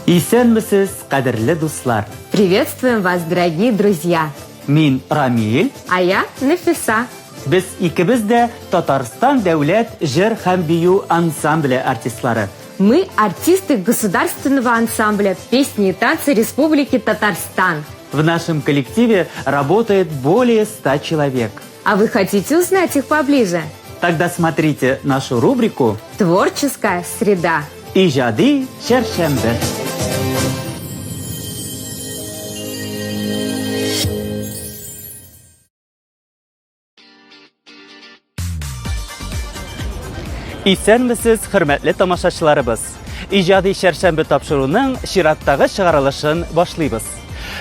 Исәнмесез, кадерле дуслар! Приветствуем вас, дорогие друзья! Мин Рамиль. А я Нафиса. Без икебез дә Татарстан дәүләт җыр һәм бию ансамбле артистлары. Мы артисты государственного ансамбля песни и танцы Республики Татарстан. В нашем коллективе работает более 100 человек. А вы хотите узнать их поближе? Тогда смотрите нашу рубрику «Творческая среда». Иҗади чәршәмбе. Исәнмесез, хөрмәтле тамашачыларыбыз. Иҗади чәршәмбе тапшыруның чираттагы чыгарылышын башлыйбыз.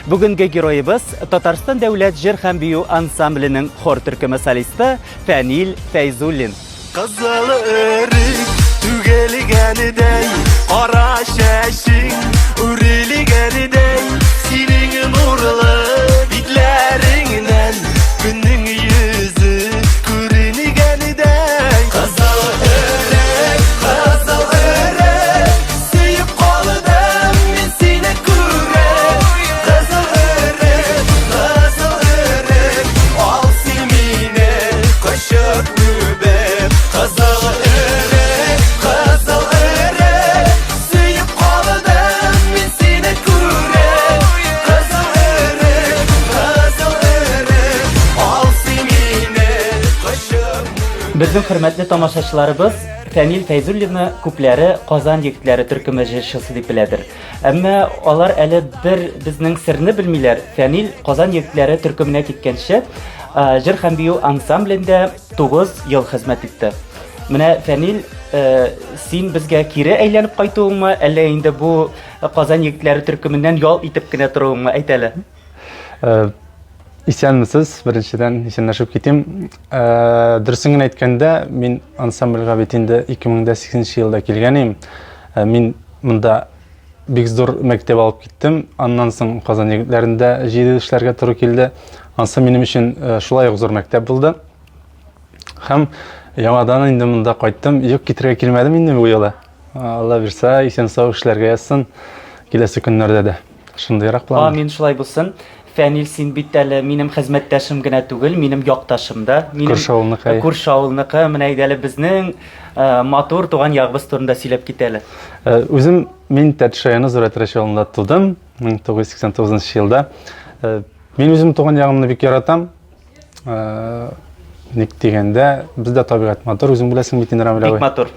Бүгенге героебыз Татарстан дәүләт җыр һәм бию ансамбленең хор төркеме солисты Фәнил Фәйзуллин. Кызыл өрек түгелгәндәй, кара чәчең үрелгәндәй, синең нурлы битләреңнән көннең йөзе күренгәндәй. Кызыл өрек, кызыл өрек, сөеп калдым мин сине күреп. Кызыл өрек, кызыл өрек, ал син мине кочып үбеп. Кызыл өрек, кызыл өрек, сөеп калдым мин сине күреп. Кызыл өрек, кызыл өрек, ал син мине кочып. Безнең хөрмәтле тамашачыларыбыз Фәнил Фәйзуллинны күпләре Казан егетләре төркеме җырчысы дип беләдер. Әмма алар әле бер безнең серне белмиләр. Фәнил Казан егетләре төркеменә киткәнче җыр һәм бию ансамблендә 9 ел хезмәт итте. Менә Фәнил, син безгә кире әйләнеп кайтуыңмы, әллә инде бу Казан егетләре төркеменнән ял итеп кенә торуыңмы, әйт әле. Исәнмесез, беренчедән исәнләшеп китим. Дөресен генә әйткәндә, мин ансамбльгә бит инде 2008 елда килгән идем. Мин монда бик зур мәктәп алып киттем. Аннан соң Казан егетләрендә җиде эшләргә туры килде. Ансы минем өчен шулай ук зур мәктәп булды. Һәм яңадан инде монда кайттым. Юк, китергә килмәдем инде бу юлы. Алла бирсә, исән-сау эшләргә язсын киләсе көннәрдә дә. Шундыйрак план. Амин, шулай булсын. Фәнил, син бит әле минем хезмәттәшем генә түгел, минем якташым да. Минем Күрше авылныкы. Күрше авылныкы. Менә әйдә әле безнең матур туган ягыбыз турында сөйләп кит әле. Үзем мин Тәтеш районы Зур Әтрәч авылында тудым, 1989 елда. Мин үзем туган ягымны бик яратам. Ник дигәндә, бездә табигать матур, үзең беләсең бит инде, Рамил абый. Бик матур.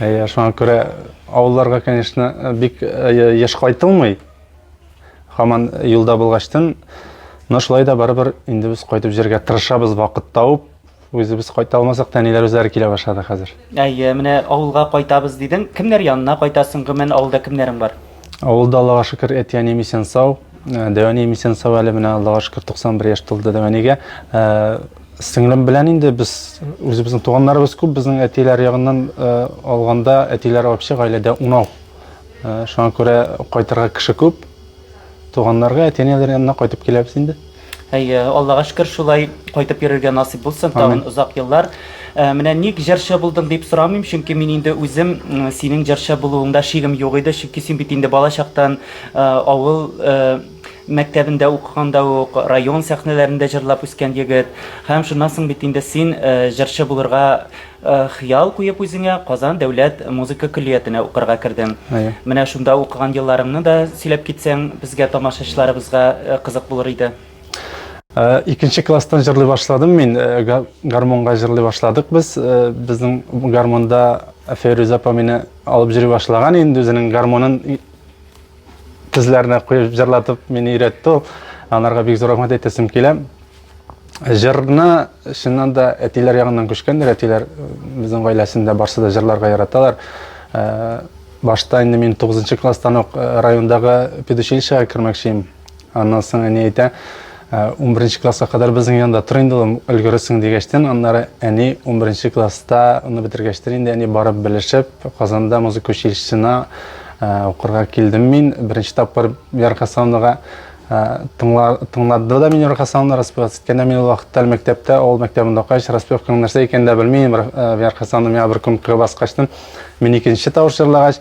Әйе, шуңа күрә авылларга, конечно, бик еш кайтылмый. Һаман юлда булгачтын, но шулай да барыбер инде без кайтып җиргә тырышабыз, вакыт табып, үзебез кайта алмасак та, әниләр үзләре килә башлады хәзер. Әйе, менә авылга кайтабыз дидең. Кемнәр янына кайтасың? Гомумән, авылда кемнәрең бар? Авылда, Аллага шөкер, әти-әнием исән-сау. Дәү әнием исән-сау әле, менә Аллага шөкер, 91 яшь тулды дәү әнигә. Сеңлем белән инде без үзебезнең туганнарыбыз күп, безнең әтиләр ягыннан алганда, әтиләр вообще гаиләдә унау. Шуңа күрә кайтырга кеше күп. Туганнарга, әти-әниләр янына кайтып киләбез инде. Әйе, Аллага шөкер, шулай кайтып йөрергә насыйп булсын тагын озак еллар. Менә ник җырчы булдың дип сорамыйм, чөнки мин инде үзем синең җырчы булуыңда шигем юк иде, чөнки син бит инде балачактан авыл мәктәбендә укыганда ук район сәхнәләрендә җырлап үскән егет. Һәм шуннан соң бит инде син җырчы булырга хыял куеп үзеңә Казан дәүләт музыка көллиятенә укырга кердең. Менә шунда укыган елларыңны да сөйләп китсәң, безгә тамашачыларыбызга кызык булыр иде. Икенче класстан җырлый башладым мин, гармунга җырлый башладык без. Безнең гармунда Фәйрүзә апа мине алып йөри башлаган инде, үзенең гармунын тезләренә куеп җырлатып мине өйрәтте ул. Анарга бик зур рәхмәт әйтәсем килә. Җырны чыннан да әтиләр ягыннан күчкәндер. Әтиләр безнең гаиләсендә барсы да җырларга яраталар. Башта инде мин 9 класстан ук райондагы педучилищега кермәкче идем. Аннан соң әни әйтә, 11 класска кадәр безнең янда тор инде, улым, өлгерерсең дигәчтен, аннары әни 11 класста аны бетергәчтен инде әни барып белешеп, Казанда музыка училищесына укырга килдем мин. Беренче тапкыр Вера Хасановнага тыңлады да мине Вера Хасановна распевать иткәндә. Мин ул вакытта әле мәктәптә, авыл мәктәбендә укыгач, распевканың нәрсә икәнен дә белмим. Вера Хасановна миңа бер көн кырып баскачтын, мин икенче тавыш җырлагач,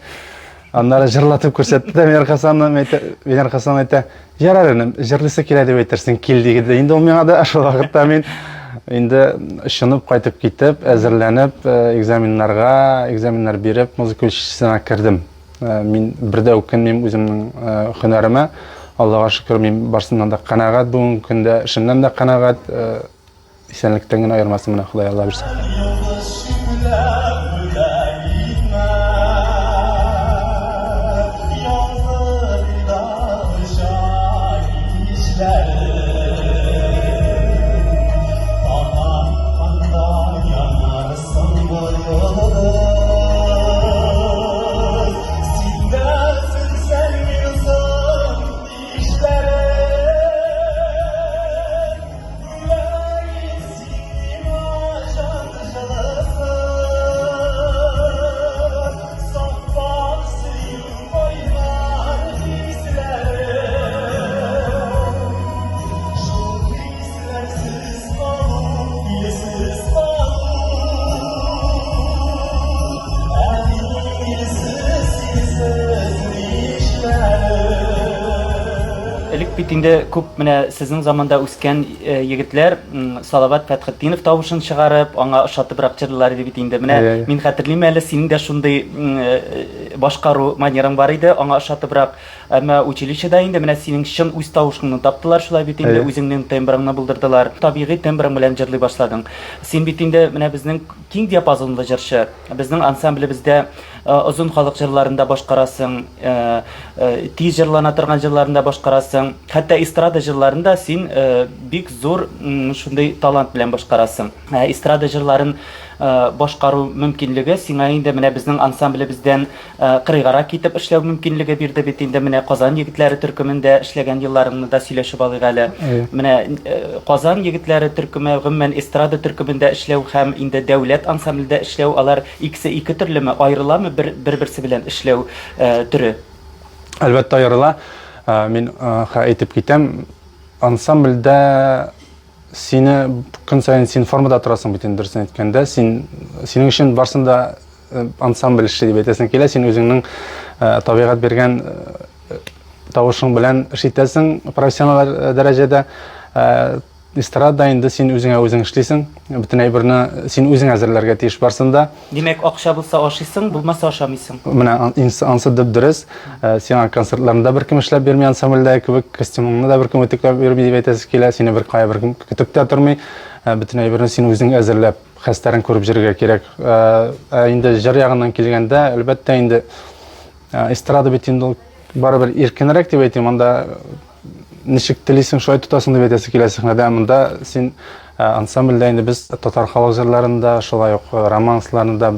Аннары җырлатып күрсәтте дә Венер Хасановна әйтә, Венер Хасановна әйтә, ярар энем, җырлыйсы килә дип әйтерсең, кил диде. Инде ул миңа да шул вакытта мин инде очынып кайтып китеп, әзерләнеп, э, экзаменнарга, экзаменнар биреп, музыка училищесына кердем. Э, мин бер дә үкенмим үземнең э, һөнәремә. Аллага шөкер, мин барсыннан да канәгать бүгенге көндә, эшемнән дә канәгать. Исәнлектән генә аермасын менә Ходай Алла бирсә. Элек бит инде күп менә сезнең заманда үскән э, егетләр Салават Фәтхетдинов тавышын чыгарып, аңа ошатыбрак җырлыйлар иде бит инде. Менә мин хәтерлим әле, синең дә шундый э, башкару манераң бар иде, аңа ошатыбрак. Әмма училищеда инде менә синең чын үз тавышыңны таптылар, шулай бит инде, үзеңнең тембрыңны булдырдылар. Табигый тембрың белән җырлый башладың. Син бит инде менә безнең киң диапазонлы җырчы. Безнең ансамблебездә э, озын халык җырларын да башкарасың, э, э, тиз җырлана торган җырларын да башкарасың. Хәтта эстрада җырларын да син бик зур шундый талант белән башкарасың. Эстрада җырларын башкару мөмкинлеге сиңа инде менә безнең ансамблебездән Э, кырыйгарак китеп эшләү мөмкинлеге бирде бит инде менә Казан егетләре төркемендә эшләгән елларыңны да сөйләшеп алыйк әле. Менә э, Казан егетләре төркеме, гомумән эстрада төркемендә эшләү һәм инде дәүләт ансамблендә эшләү алар икесе ике төрлеме, аерыламы бер бер-берсе белән эшләү э, төре? Әлбәттә аерыла. Мин әйтеп китәм, ансамбльдә сине көн саен син формада торасың бит инде дөресен әйткәндә, син синең өчен барсын да Э, ансамбль эшли дип әйтәсең килә, син үзеңнең э, табигать биргән э, тавышың белән эш итәсең профессиональ дәрәҗәдә. Эстрада инде син үзеңә үзең эшлисең. Бөтен әйберне син үзең әзерләргә тиеш барсын да. Димәк, акча булса ашыйсың, булмаса ашамыйсың. Менә ансы дөп дөрес. Сиңа концертларында беркем эшләп бирми ансамбльдә кебек, костюмыңны да беркем үтүкләп йөрми дип әйтәсе килә. Сине беркая беркем көтеп тә тормый. Бөтен әйберне син үзең әзерләп хәстәрен күреп йөрергә кирәк. Ә инде җыр ягыннан килгәндә, әлбәттә инде эстрада бит инде ул барыбер иркенрәк дип әйтим, анда ничек телисең, шулай тотасың дип әйтәсе килә сәхнәдә. Монда син ансамбльдә инде без татар халык җырларын да, шулай ук романсларны да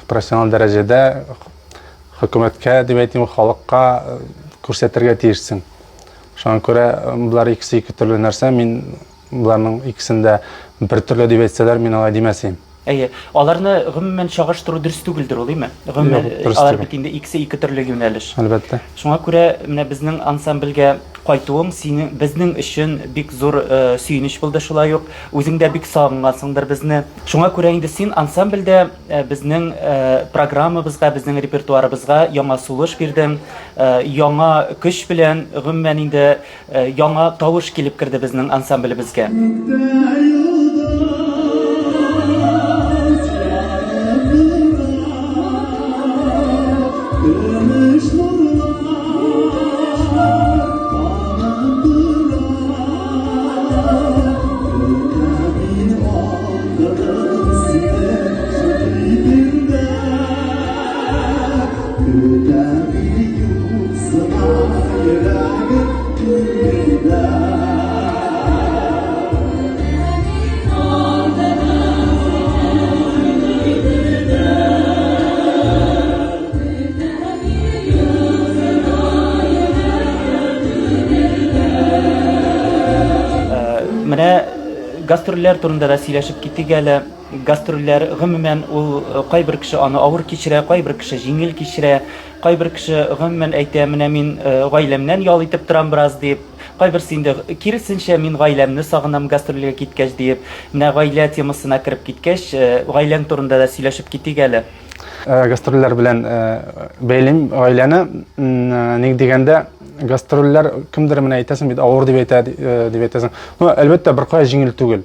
профессиональ дәрәҗәдә хөкүмәткә дип әйтим, халыкка күрсәтергә тиешсең. Шуңа күрә болар икесе ике төрле нәрсә. Мин Боларның икесен дә бер төрле дип әйтсәләр, мин алай димәс идем. Әйе, аларны гомумән чагыштыру дөрес түгелдер ул, әйме? Гомумән, алар бит инде икесе ике төрле юнәлеш. Әлбәттә. Шуңа күрә менә безнең ансамбльгә кайтуың синең безнең өчен бик зур э, сөенеч булды шулай ук. Үзең дә бик сагынгансыңдыр безне. Шуңа күрә инде син ансамбльдә э, безнең э, программабызга, безнең репертуарыбызга яңа сулыш бирдең, яңа көч белән, гомумән инде Э, яңа тавыш килеп керде безнең ансамблебезгә. Менә гастрольләр турында да сөйләшеп китик әле. Гастрольләр, гомумән, ул кайбер кеше аны авыр кичерә, кайбер кеше җиңел кичерә. Кайбер кеше гомумән әйтә, менә мин гаиләмнән ял итеп торам бераз дип. Кайберсе инде киресенчә, мин гаиләмне сагынам гастрольгә киткәч диеп. Менә гаилә темасына кереп киткәч, гаиләң турында да сөйләшеп китик әле. Гастрольләр белән бәйлим гаиләне. Ник дигәндә, гастрольләр кемдер менә әйтәсең бит, авыр дип әйтә дип әйтәсең. Ну, әлбәттә, беркая җиңел түгел.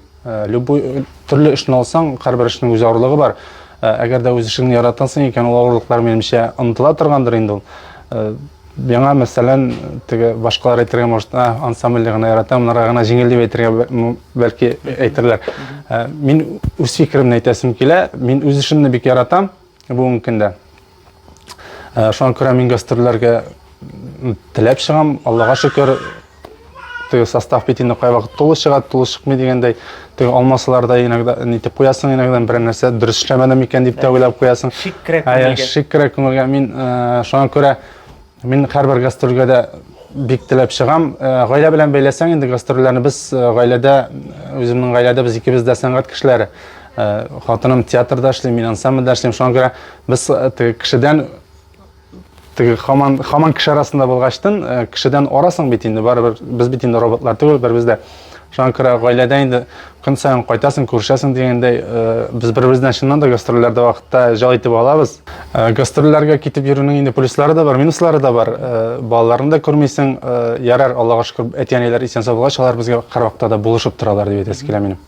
Любой төрле эшне алсаң, һәрбер эшнең үз авырлыгы бар. Әгәр дә үз эшеңне яратасың икән, ул авырлыклар минемчә онытыла торгандыр инде ул. Миңа, мәсәлән, теге башкалар әйтергә может, а, ансамбльне генә яратам, монарга гына җиңел дип әйтергә бәлки әйтерләр. Мин үз фикеремне әйтәсем килә. Мин үз эшемне бик яратам бүгенге көндә. Шуңа күрә мин гастрольләргә теләп чыгам. Аллага шөкер, теге состав бит инде кайвакыт тулы чыга, тулы чыкмый дигәндәй, теге алмасалар да иногда нитеп куясың, иногда берәр нәрсә дөрес эшләмәдем икән дип тә уйлап куясың. Шик керә күңелгә. Шик керә күңелгә. Мин шуңа күрә мин һәрбер гастрольгә дә бик теләп чыгам. Гаилә белән бәйләсәң инде гастрольләрне без гаиләдә, үземнең гаиләдә без икебез дә сәнгать кешеләре. Хатыным театрда эшли, мин ансамбльдә эшлим. Шуңа күрә без теге кешедән теге хаман хаман кеше арасында булгачтын, кешедән арасың бит инде, барыбер без бит инде роботлар түгел, беребез дә. Шуңа күрә гаиләдә инде көн саен кайтасың, күрешәсең дигәндәй, без бер-беребездән чыннан да гастрольләрдә вакытта ял итеп алабыз. Гастрольләргә китеп йөрүнең инде плюслары да бар, минуслары да бар. Балаларны да күрмисең. Ярар, Аллага шөкер, әти-әниләр исән-сау булгач, алар безгә һәрвакытта да булышып торалар дип әйтәсе килә минем.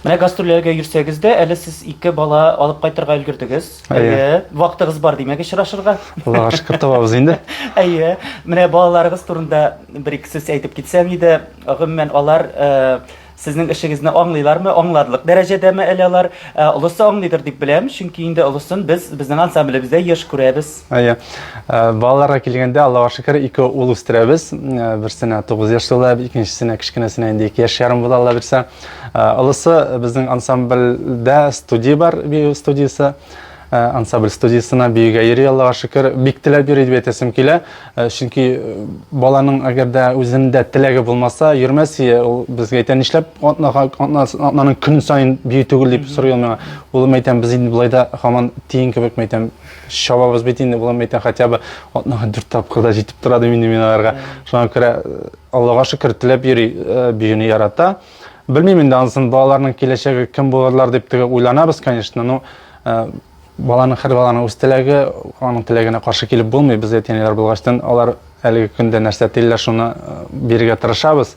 Менә гастрольләргә йөрсәгез дә, әле сез ике бала алып кайтырга өлгердегез. Әйе. Вакытыгыз бар, димәк, очрашырга. Аллага шөкер, табабыз инде. Әйе. Менә балаларыгыз турында бер-ике сүз әйтеп китсәм иде. Гомумән, алар э, сезнең эшегезне аңлыйлармы, аңларлык дәрәҗәдәме әле алар? Э, олысы аңлыйдыр дип беләм, чөнки инде олысын без безнең ансамблебездә еш күрәбез. Әйе. Э, балаларга килгәндә, Аллага шөкер, ике ул үстерәбез. Э, берсенә 9 яшь тула, икенчесенә кечкенәсенә инде 2 яшь ярым була, Алла бирсә. Э, олысы безнең ансамбльдә студия бар, бию студиясе. Ансамбль студиясенә биюгә йөри, Аллага шөкер. Бик теләп йөри дип әйтәсем килә. Чөнки баланың әгәр дә үзендә теләге булмаса, йөрмәс ие. Ул безгә әйтә, нишләп атнага, атнаның көн саен бию түгел дип сорый ул миңа. Улым әйтәм, без инде болай да һаман тиен кебек әйтәм, чабабыз бит инде, булам әйтә, хотя бы атнага дүрт тапкыр да җитеп тора дим инде мин аларга. Шуңа күрә э, Аллага шөкер, теләп йөри, э, биюне ярата. Белмим инде анысын балаларның киләчәге кем булырлар дип теге уйланабыз, конечно, но э, баланың һәр баланың үз теләге, аның теләгенә каршы килеп булмый. Без әти-әниләр булгачтан алар әлеге көндә нәрсә телиләр, шуны бирергә тырышабыз.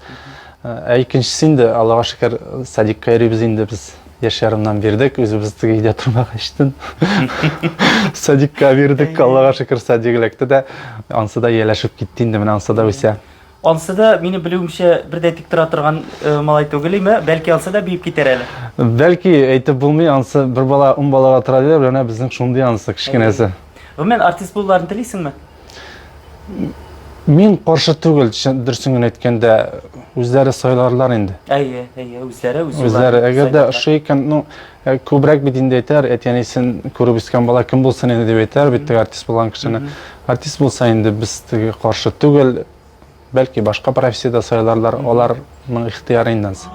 Ә икенчесе инде, Аллага шөкер, садикка йөрибез инде без. Яшь ярымнан бирдек, үзебез теге өйдә тормагачтын. Садикка бирдек, Аллага шөкер, садик эләкте дә. Ансы да ияләшеп китте инде, менә ансы да үсә. Ансы да, минем белүемчә, бер дә тик тора торган э, малай түгел име? Бәлки ансы да биеп китәр әле. Бәлки, әйтеп булмый, ансы бер бала ун балага тора диләр, менә безнең шундый ансы кечкенәсе. Гомумән, артист булуларын телисеңме? Мин каршы түгел, дөресен генә әйткәндә, үзләре сайларлар инде. Әйе, әйе, үзләре үз Үзләре, әгәр дә ошый икән, ну, э, күбрәк бит инде әйтәр, әти-әнисен күреп үскән бала кем булсын инде дип әйтәр бит теге артист булган кешене. Артист булса инде без теге каршы түгел, бәлки башка профессия дә сайларлар, аларның ихтыяры инде ансы.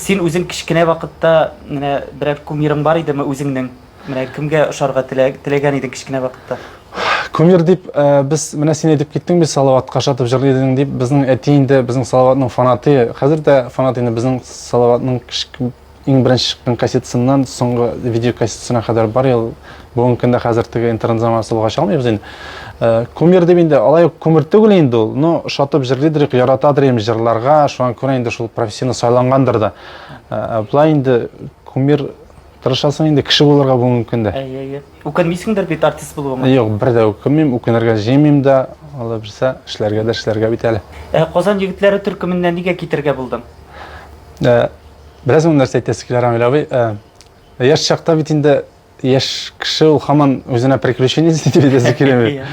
Син үзең кечкенә вакытта менә берәр кумирың бар идеме үзеңнең? Менә кемгә ошарга теләгән идең кечкенә вакытта? Кумир дип, э, без менә син әйтеп киттең бит Салаватка ошатып җырлый идең дип, безнең әти инде безнең Салаватның фанаты, хәзер дә фанат инде безнең Салаватның иң беренче чыккан кассетасыннан соңгы видео кассетасына кадәр бар ел. Бүгенге көндә хәзер теге интернет заманасы булгач алмыйбыз инде. Э, кумир дип инде алай ук кумир түгел инде ул, но ошатып җырлыйдыр, яратадыр инде җырларга, шуңа күрә инде шул профессияне сайлангандыр да. Э, болай инде кумир тырышасың инде кеше булырга бүгенге көндә. Әйе, әйе. Үкенмисеңдер бит артист булуыңа? Юк, бер дә үкенмим, үкенергә җыенмыйм да. Алла бирсә, эшләргә дә эшләргә бит әле. Ә Казан егетләре төркеменнән нигә китергә булдың? Э, Беләсеңме, нәрсә әйтәсе килә, Рамил абый? Э, Яшь чакта бит инде яшь кеше ул һаман үзенә приключение эзли дип әйтәсе килә.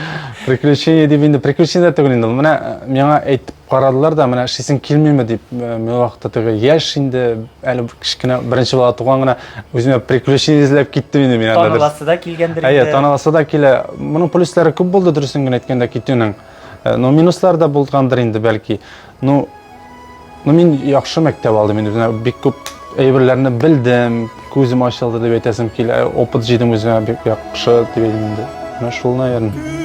Приключение дип инде приключение дә түгел инде ул. Менә э, миңа әйтеп карадылар да, менә эшлисең килмиме дип, э, мин вакытта теге яшь инде, әле кечкенә беренче бала туган гына үземә приключение эзләп киттем инде мин анда. Таныласы да килгәндер инде. Әйе, таныласы да килә. Моның плюслары күп булды, дөресен генә әйткәндә, китүнең. Э, но минуслар да булгандыр инде бәлки. Ну, ну мин яхшы мәктәп алдым инде. Менә бик күп әйберләрне белдем, күзем ачылды дип әйтәсем килә. Опыт җыйдым үземә бик яхшы дип әйтим инде. Менә шул, наверное.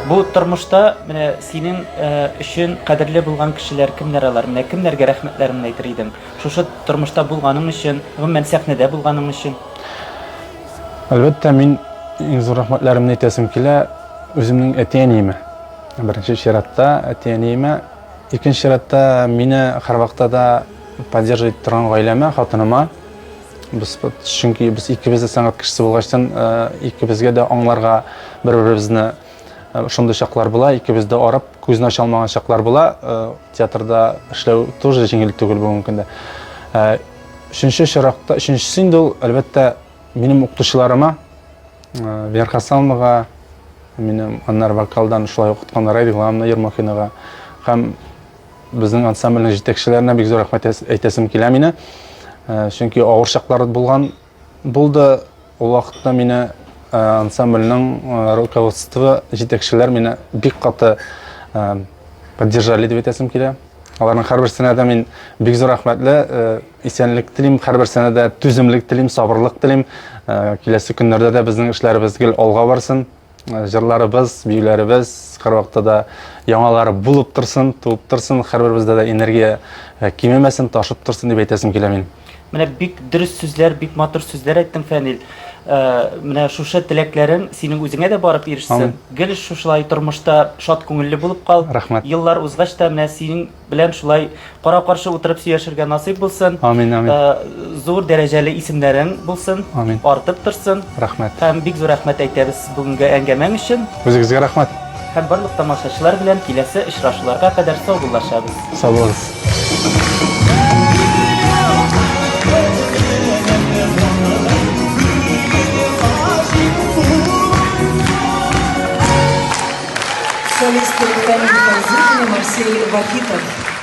Бу тормышта менә синең э, өчен кадерле булган кешеләр кемнәр алар? Менә кемнәргә рәхмәтләреңне әйтер идең? Шушы тормышта булганың өчен, гомумән сәхнәдә булганың өчен. Әлбәттә, мин иң зур рәхмәтләремне әйтәсем килә үземнең әти-әниемә. Беренче чиратта әти-әниемә, икенче чиратта мине һәрвакытта да поддерживать торган гаиләмә, хатыныма. Без чөнки без икебез дә сәнгать кешесе булгачтан, э, икебезгә дә аңларга бер-беребезне э, шундый чаклар була, икебез дә арып, күзне ача алмаган чаклар була. Э, театрда эшләү тоже җиңел түгел бүгенге көндә. Өченче чиратта, өченчесе инде ул, әлбәттә, минем укытучыларыма, Венер Хасановага, минем аннары вокалдан шулай укыткан Раида Главна Ермохинага һәм безнең ансамбльнең җитәкчеләренә бик зур рәхмәт әйтәсем килә мине. Чөнки авыр чаклар булган булды. Ул вакытта мине ансамбльнең руководство, җитәкчеләр мине бик каты поддержали дип әйтәсем килә. Аларның һәрберсенә дә мин бик зур рәхмәтле, исәнлек телим, һәрберсенә дә түземлек телим, сабырлык телим. Киләсе көннәрдә дә безнең эшләребез гел алга барсын. Җырларыбыз, биюләребез һәрвакытта да яңалары булып торсын, туып торсын, һәрберебездә дә энергия кимемәсен, ташып торсын дип әйтәсем килә мин. Менә бик дөрес сүзләр, бик матур сүзләр әйттең, Фәнил. Менә шушы теләкләрең синең үзеңә дә барып ирешсен. Гел шушылай тормышта шат күңелле булып кал. Рәхмәт. Еллар узгач та менә синең белән шулай кара-каршы утырып сөйләшергә насыйп булсын. Амин, амин. Зур дәрәҗәле исемнәрең булсын. Амин. Артып торсын. Рәхмәт. Һәм бик зур рәхмәт әйтәбез бүгенге әңгәмәң өчен. Үзегезгә рәхмәт. Һәм барлык тамашачылар белән киләсе очрашуларга кадәр саубуллашабыз. Сау булыгыз. Солисты Фәнил Фәйзуллин и Марсель Вахитов.